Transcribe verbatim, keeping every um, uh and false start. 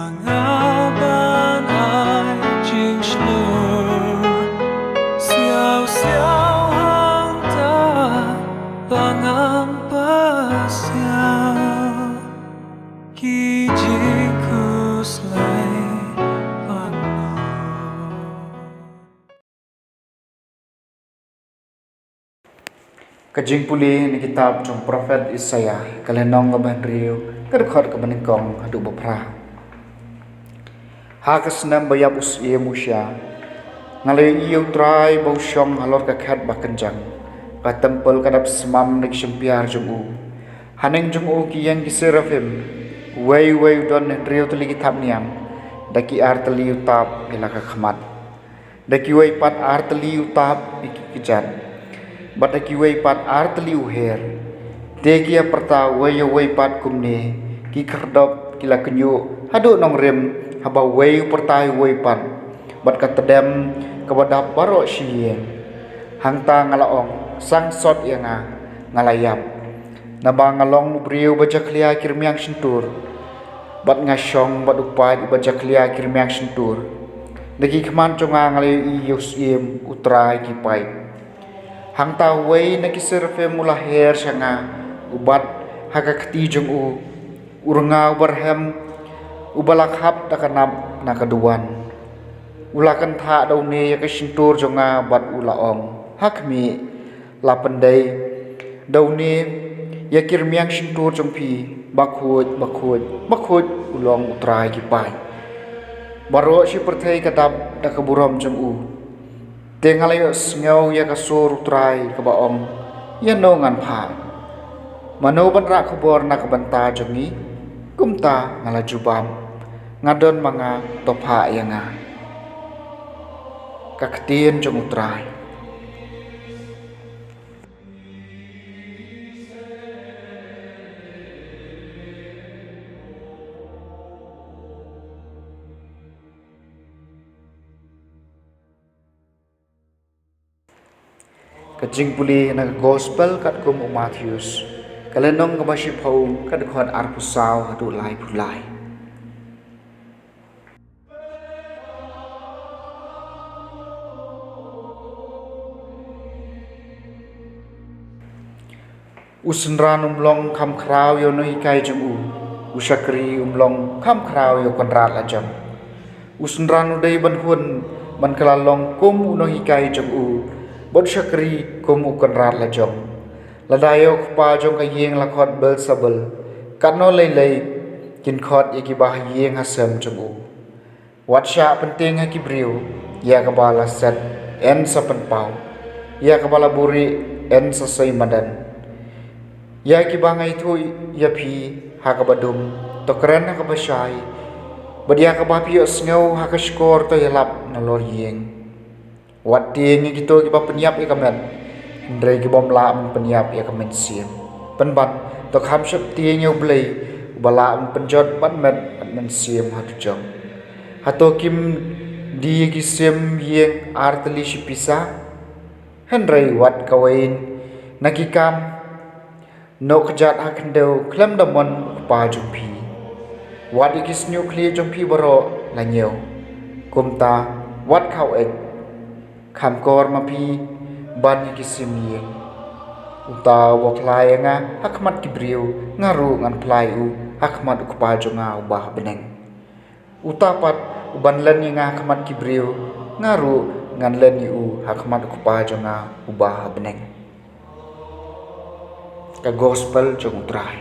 Nga ban ai jingshlur siaw siaw hangta ba ngam pasiaw ki jingkhuslai pangno. Ka jingpule na kitab jong prophet Isaiah, ka lynnong kaba hynriew, ka dkhot kaba nyngkong haduh ba phra. Ha ka snem ba ïap u Syiem Usia, nga la ïohi ïa U Trai ba u shong halor ka khet ba kynjang, ka templ ka dap smam da ki shympiar jong u. Haneng jong u ki ïeng ki seraphim, uwei uwei u don hynriew tylli ki thapniang, da ki ar tylli u tap ïa la ka khmat. Da kiwei pat ar tylli u tap ïa ki kjat, bad da kiwei pat ar tylli u her. Te ki ïa pyrta uwei ïa uwei pat kumne, ki khyrdop ki la kynjuh haduh nongrim, haba uwei u pyrta ïa uwei pat, bad ka tdem kaba dap baroh shi ïing. Hangta nga la ong, sangsot ïa nga, nga la ïap. Naba nga long u briew ba jakhlia ki rmiang shyntur, bad nga shong bad u paid uba jakhlia ki rmiang shyntur. Da ki khmat jong nga nga la ïohi ïa u Syiem, U Trai ki paid. Hangta uwei na ki seraphim u la her sha nga, u bat ha ka kti jong u, u rnga uba rhem, uba la khap da ka nap na ka duwan. U la kynthah da une ïa ka shyntur jong nga bad u la ong, ha khmih, la pyndei da une ïa ki rmiang shyntur jong phi, bakhuid, bakhuid, bakhuid u long U Trai ki paid. Baroh shi pyrthei ka dap da ka burom jong u. Te nga la ïohsngew ïa ka sur U Trai kaba ong, ïano ngan phah? Mano ban rah khubor na ka bynta jong ngi? Kumta nga la jubab, nga don ma nga, to phah ïa nga. Ka ktien jong U Trai. Ka jingpule na ka gospel katkum u Mathaios, ka lynnong kaba shiphew, ka dkhot arphew saw haduh laiphew lai. U synran um long kham khraw ïa u nonghikai jong u, u shakri um long kham khraw ïa u kynrad lajong. U synran u dei ban hun ban kylla long kum u nonghikai jong u, bad u shakri kum u kynrad lajong. Lada ïa u kpa jong ka ïing la khot Belsebul, katno lei lei kin khot ïa kiba ha ïing ha sem jong u. Wat shah pyntieng ha ki briew, ïa kaba la set, yn sa pynpaw, ïa kaba la buhrieh, yn sa sei madan. Ïa kiba nga ithuh ïa phi ha kaba dum, to kren ha kaba shai, bad ïa kaba phi ïohsngew ha ka shkor, to ïalap nalor ïing. Wat tieng ïa kito kiba pynïap ïa ka met, hynrei ki bym lah ban pynïap ïa ka mynsiem. Pynban, to kham sheptieng ïa U Blei, uba lah ban pynjot bad met bad mynsiem ha dujok. Hato kim die ïa ki sim ïing ar tylli shi pisa? Hynrei wat kawei na ki kam noh kjat ha khyndew khlem da mon u Kpa jong phi. Wat ïa ki shñiuh khlieh jong phi baroh la ñiew. Kumta, wat khaw eit, kham kor ma phi ban ïa ki sim ïing. Uta uba phla ïa nga ha khmat ki briew, nga ruh ngan phla ïa u ha khmat u Kpa jong nga uba ha bneng. Uta pat uban len ïa nga ha khmat ki briew, nga ruh ngan len ïa u ha khmat u Kpa jong nga uba ha bneng. Ka gospel jong U Trai.